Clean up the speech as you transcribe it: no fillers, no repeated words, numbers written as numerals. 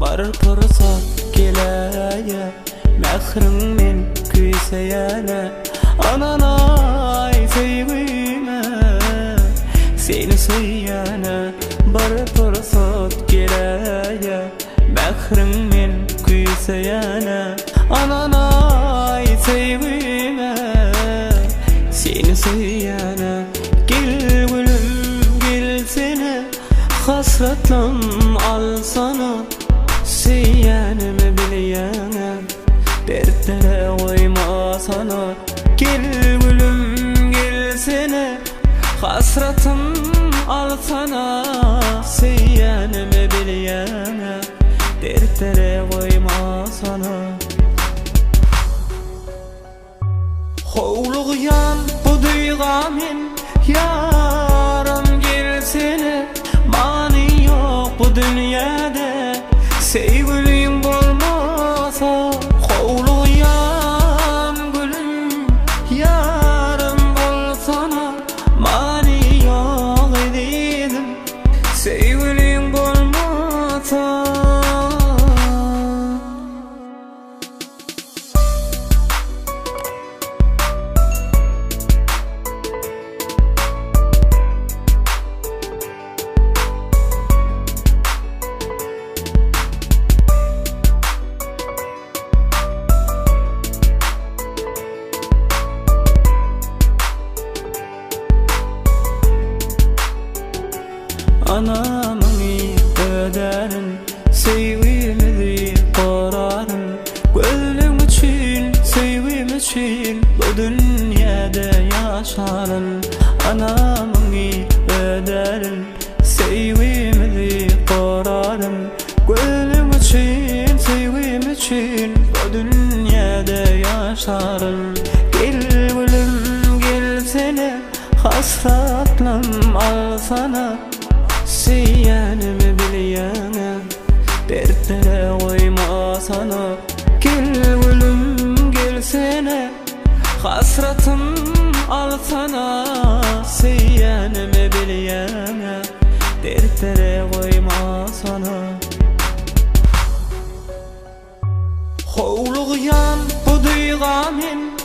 Bir pursat geläýe Mähriň men küýseýäne Ynanaý söýgüme Seni söýýäne Bir pursat geläýe Mähriň men küýseýäne Ynanaý söýgüme Seni söýýäne Gel gülüm gelsene Hasratlam alsana Söýýänimi bilýäňä Dertlere goýmasana Gel gülüm gelsene Hasratym alsana Söýýänimi bilýäňä Dertlere goýmasana. Howlugýan bu duýga men Ýarym gelsene Many ýok bu dünýäde Söýgüliň bolmasa Howlugýan gülüm Ýarym bolsana Many ýok ezizim Söýgüliň bolmasa. Anamyňy ödärin, söýgimizi goraryn. Gözleň üçin, söýgim üçin bu dünýäde ýaşaryn. Anamyňy ödärin, söýgimizi goraryn. Gözleň üçin, söýgim üçin bu dünýäde ýaşaryn. Gel gülüm, gelsene, hasratlam alsana. Söýýänimi bilýäň-ä, dertlere goýmasana. Gel gülüm, gelsene, hasratym alsana. Söýýänimi bilýäň-ä, dertlere goýmasana. Howlugýan bu duýga men.